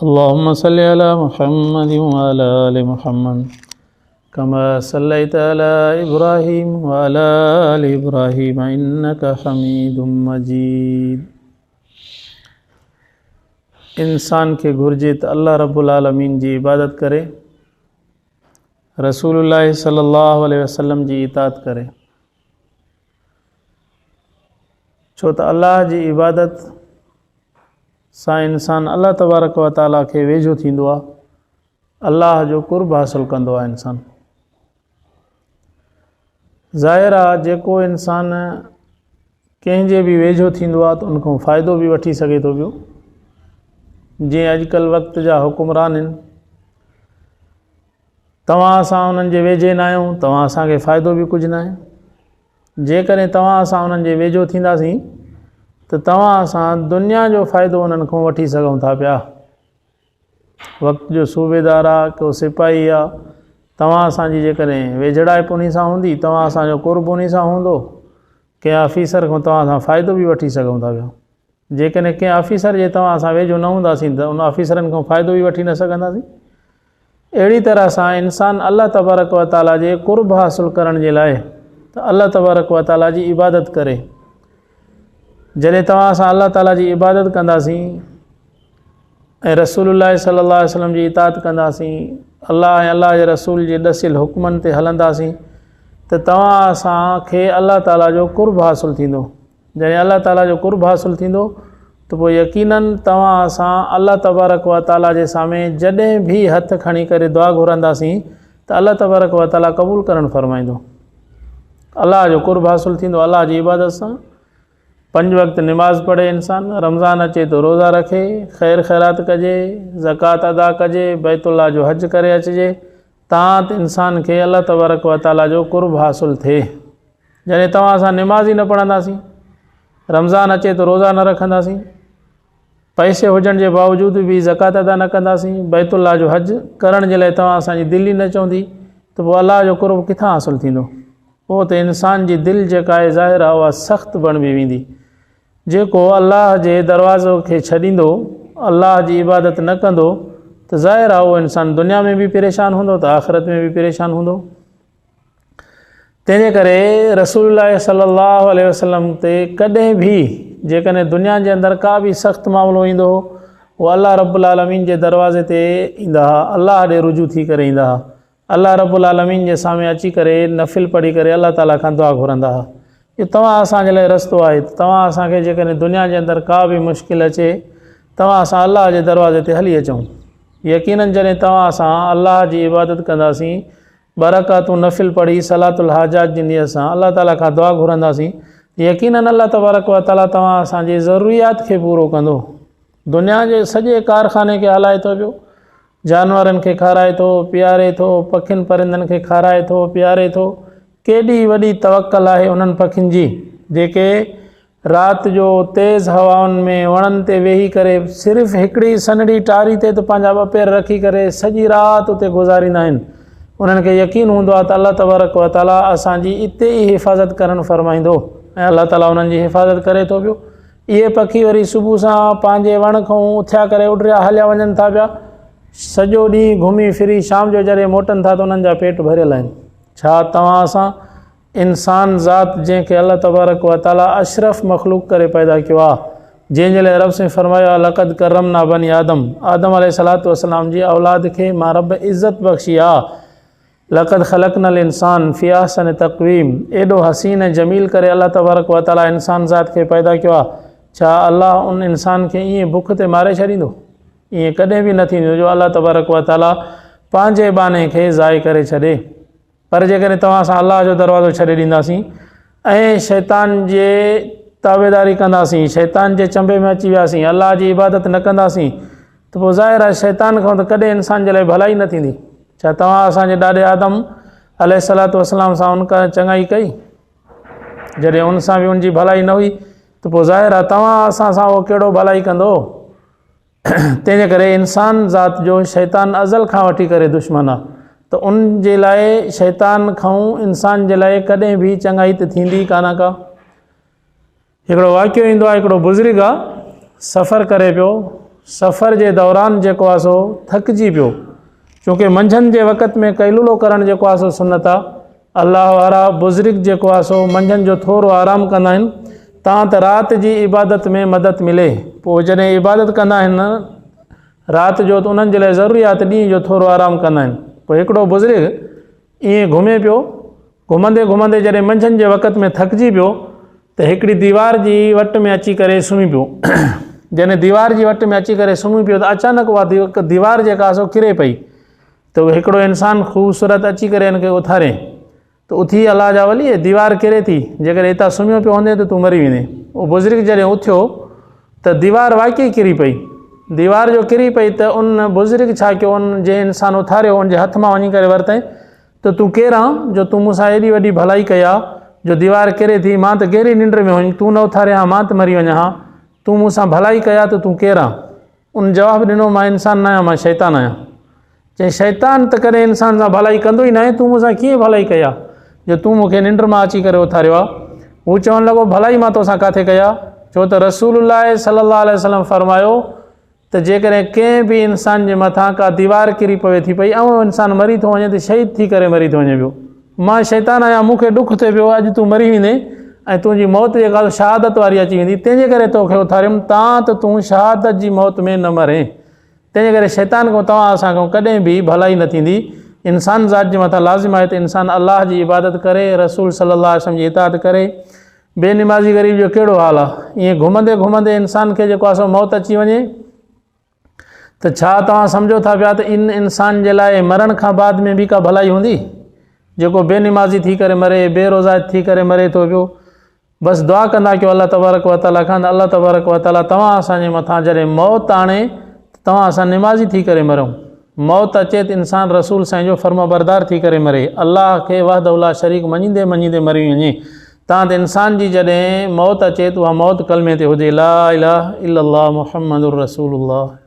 اللهم صل على محمد وعلى آل محمد كما صليت على إبراهيم وعلى آل إبراهيم إنك حميد مجيد. انسان کي گهرجي ته الله رب العالمين جي عبادت ڪري، رسول الله صلي الله عليه وسلم جي اطاعت ڪري، ڇو ته الله جي عبادت سان انسان الله تبارڪ و تعالي کي ويجهو ٿيندو آهي، الله جو قرب حاصل ڪندو آهي انسان. ظاهر آهي جيڪو انسان ڪنهن جي به ويجهو ٿيندو آهي ته ان کان فائدو به وٺي سگهي ٿو پيو. جيئن اڄڪلهه وقت جا حڪمران آهن، توهان اسان انهن جي ويجهي نه آهيون، توهان اسان کي فائدو به ڪجهه نه آهي. جيڪڏهن توهان اسان انهن جي ويجهو ٿينداسين ته توهان اسان دنيا جو فائدو انهن کان وٺي سگهون ٿا پيا. وقت جو صوبيدار آ، ڪو سپاهي آ، توهان اسان جي جيڪڏهن ويجهڙائپ انهي سان هوندي، توهان اسان جو قرب انهي سان هوندو، ڪنهن آفيسر کان توهان سان فائدو به وٺي سگهون ٿا پيا. جيڪڏهن ڪنهن آفيسر جي توهان سان ويجهو نه هونداسين ته ان آفيسرن کان فائدو به وٺي نه سگهنداسين. اهڙي طرح سان انسان الله تبارڪ و تعاليٰ جي قرب حاصل ڪرڻ جي لاء ته الله تبارڪ و تعاليٰ جي عبادت ڪري. جڏهن توهان سان الله تعاليٰ جي عبادت ڪنداسين ۽ رسول الله صلي الله عليه وسلم جي اطاعت ڪنداسين، الله ۽ الله جي رسول جي ڏسيل حڪمن تي هلنداسين ته توهان اسان کي الله تعاليٰ جو قرب حاصل ٿيندو. جڏهن الله تعاليٰ جو قرب حاصل ٿيندو ته پوء يقيناً توهان اسان الله تبارڪ و تعاليٰ جي سامهين جڏهن به هٿ کڻي ڪري دعا گهرنداسين ته الله تبارڪ و تعاليٰ قبول ڪرڻ فرمائيندو. الله جو قرب حاصل ٿيندو الله جي عبادت سان. پنج وقت نماز پڙهي انسان، رمضان اچي ته روزا رکي، خير خيرات ڪجي، زڪوات ادا ڪجي، بيت الله جو حج ڪري اچجي تان ته انسان کي الله تبارڪ و تعاليٰ جو قرب حاصل ٿئي. جڏهن توهان اسان نماز ئي نه پڙهنداسين، رمضان اچي ته روزا نه رکنداسين، پئسي هجڻ جي باوجود به زڪوات ادا نه ڪنداسين، بيت الله جو حج ڪرڻ جي لاء توهان اسان جي دل ئي نه چوندي ته پوء الله جو قرب ڪٿان حاصل ٿيندو؟ پوء ته انسان جي دل جيڪا آهي ظاهر آهي اها سخت بڻبي ويندي. جيڪو الله جي دروازو کي ڇڏيندو، الله جي عبادت نه ڪندو ته ظاهر آهي اهو انسان دنيا ۾ به پريشان هوندو ته آخرت ۾ به پريشان هوندو. تنهن جي ڪري رسول الله صلي الله عليه وسلم تي ڪڏهن به جيڪڏهن دنيا جي اندر ڪا به سخت معاملو ايندو هو، اهو الله رب العالمين جي دروازي تي ايندا ها، الله ڏي رجوع ٿي ڪري ايندا ها، الله رب العالمين جي سامهين اچي ڪري نفل پڙهي ڪري الله تعالي کان دعا گهرندا ها. اهو توهان اسان جي لاء رستو آهي ته توهان اسان کي جيڪڏهن دنيا جي اندر ڪا به مشڪل اچي توهان اسان الله جي دروازي تي هلي اچون. يقيناً جڏهن توهان اسان الله جي عبادت ڪنداسين، ٻه رڪعتون نفل پڙهي صلات الحاجات جي نيت سان الله تعالي کان دعا گهرنداسين ته يقيناً الله تبارڪ و تعالي توهان اسان جي ضروريات کي پورو ڪندو. دنيا جي سڄي ڪارخاني کي هلائي ٿو پيو، جانورن کي کارائي ٿو، پياري ٿو، پکين پرندن کي کارائي ٿو، پياري ٿو. ڪيڏي وڏي توڪل آهي انهن پکين جي جيڪي رات جو تيز هوائن ۾ وڻن تي ويهي ڪري صرف هڪڙي سنهڙي ٽاري تي ته پنهنجا ٻه پير رکي ڪري سڄي رات اتي گذاريندا آهن. انهن کي يقين هوندو آهي ته الله تبارڪ و تعالي اسان جي اتي ئي حفاظت ڪرڻ فرمائيندو ۽ الله تعالي انهن جي حفاظت ڪري ٿو پيو. اهي پکي وري صبح سان پنهنجي وڻ کان اٿيا ڪري اڏريا هليا وڃن ٿا پيا. سڄو ڏينهن گهمي ڦري شام جو جڏهن موٽن ٿا ته انهن جا پيٽ ڀريل آهن. ڇا توهان اسان انسان ذات جنهن کي الله تبارڪ و تعالي اشرف مخلوق ڪري پيدا ڪيو آهي، جنهن جي لاء رب سائين فرمايو آهي لقد ڪرمنا بني آدم، آدم عليه الصلوة والسلام جي اولاد کي مان رب عزت بخشي آهي، لقد خلقنا الانسان في احسن تقويم، ايڏو حسين ۽ جميل ڪري الله تبارڪ و تعالي انسان ذات کي پيدا ڪيو آهي، ڇا الله ان انسان کي ائين بک تي ماري ڇڏيندو؟ ائين ڪڏهن به نه ٿيندو جو الله تبارڪ و تعالي پنهنجي ٻانهي کي ضايع ڪري ڇڏي. پر جيڪڏهن توهان اسان الله جو دروازو ڇڏي ڏينداسين ۽ شيطان جي تابعداري ڪنداسين، شيطان جي چنبي ۾ اچي وياسين، الله جي عبادت نه ڪنداسين ته پوء ظاهر آهي شيطان کان ته ڪڏهن انسان جي لاء ڀلائي نه ٿيندي. ڇا توهان اسان جي ڏاڏي آدم عليه الصلوة والسلام سان ان ڪا چڱائي ڪئي؟ جڏهن ان سان به ان جي ڀلائي نه هئي ته پوء ظاهر آهي توهان اسان سان اهو ڪهڙو ڀلائي ڪندو؟ تنهن جي ڪري انسان ذات جو شيطان ازل کان وٺي ڪري دشمن آ ته ان جي لاء شيطان کان انسان جي لاء ڪڏهن به چڱائي ته ٿيندي ئي ڪانه ڪا. هڪڙو واقعو ايندو آ، هڪڙو بزرگ آ، سفر ڪري پيو، سفر جي دوران جيڪو آهي سو ٿڪجي پيو. چونڪه منجهند جي وقت ۾ قيلولو ڪرڻ جيڪو آهي سو سنت آهي. الله وارا بزرگ جيڪو آهي سو منجهند جو ٿورو آرام ڪندا آهن تان ته رات جي عبادت ۾ مدد ملي. پوء جڏهن عبادت ڪندا آهن رات جو ته انهن جي لاء ضروري آهي ته ڏينهن جو ٿورو آرام ڪندا آهن. پوء هڪڙو بزرگ ائين گهمي پيو. گهمندي گهمندي جڏهن منجهند جي وقت ۾ ٿڪجي پيو ته هڪڙي ديوار جي وٽ ۾ اچي ڪري سمهي پيو. جڏهن ديوار جي وٽ ۾ اچي ڪري سمهي پيو ته اچانڪ اها ديوار جيڪا سو ڪري پئي ته هڪڙو انسان خوبصورت اچي ڪري ان کي اٿاري ته اٿي الله جا ولي ديوار ڪري ٿي جيڪڏهن هتان سمهيو پيو هوندين ته تون مري ويندين. اهو بزرگ جڏهن اٿيو ته ديوار واقعي ڪري پئي. ديوار جو ڪري پئي ته ان بزرگ ڇا ڪيو ان جنهن انسان اٿاريو ان جي هٿ مان وڃي ڪري ورتائين ته تون ڪير آن جو تون مون سان ايڏي وڏي ڀلائي ڪئي آ جو ديوار ڪري ٿي، مان ته گهري ننڊ ۾ هئم، تون نه اٿارين ها مان ته مري وڃان ها، تون مون سان ڀلائي ڪئي آ ته تون ڪير آن؟ ان جواب ڏنو مان انسان ناهيان مان شيطان آهيان. چيائين شيطان ته ڪڏهن انسان سان ڀلائي ڪندو ئي ناهي، تون مون سان ڪيئن ڀلائي ڪئي آ جو تون مون کي ننڊ مان اچي ڪري اٿاريو آ؟ هو چوڻ لڳو ڀلائي مان توسان ڪاٿي ڪئي آ؟ ڇو ته رسول الله صلي الله عليه وسلم فرمايو ته جيڪڏهن ڪنهن به انسان جي مٿان ڪا ديوار ڪري پوي ٿي پئي ۽ اهو انسان مري ٿو وڃي ته شهيد ٿي ڪري مري ٿو وڃي پيو. مان شيطان آهيان مون کي ڏک ٿئي پيو اڄ تون مري ويندين ۽ تنهنجي موت جيڪا سو شهادت واري اچي ويندي تنهن جي ڪري توکي اٿاريم تان ته تون شهادت جي موت ۾ نه مرين. تنهن جي ڪري شيطان کان توهان اسان کان ڪڏهن به ڀلائي نه ٿيندي. انسان ذات جي مٿان لازم آهي ته انسان الله جي عبادت ڪري، رسول صلي الله عليه وسلم جي اطاعت ڪري. بي نمازي غريب جو ڪهڙو حال آ؟ ائين گهمندي گهمندي انسان کي جيڪو آ سو موت اچي وڃي ته ڇا توهان سمجهو ٿا پيا ته ان انسان جي لاء مرڻ کان بعد ۾ به ڪا ڀلائي هوندي؟ جيڪو بي نمازي ٿي ڪري مري، بي روزا ٿي ڪري مري ٿو پيو. بس دعا ڪندا ڪيو الله تبارڪ و تعالي کان ته الله تبارڪ و تعالي توهان اسان جي مٿان جڏهن موت آڻي ته توهان اسان نمازي ٿي ڪري مرون. موت اچي ته انسان رسول سائين جو فرمانبردار ٿي ڪري مري، الله کي وحده لا شريڪ مڃيندي مڃيندي مري وڃي، تان ته انسان جي جڏهن موت اچي ته اها موت ڪلمي تي هجي، لا اله الا الله محمد رسول الله.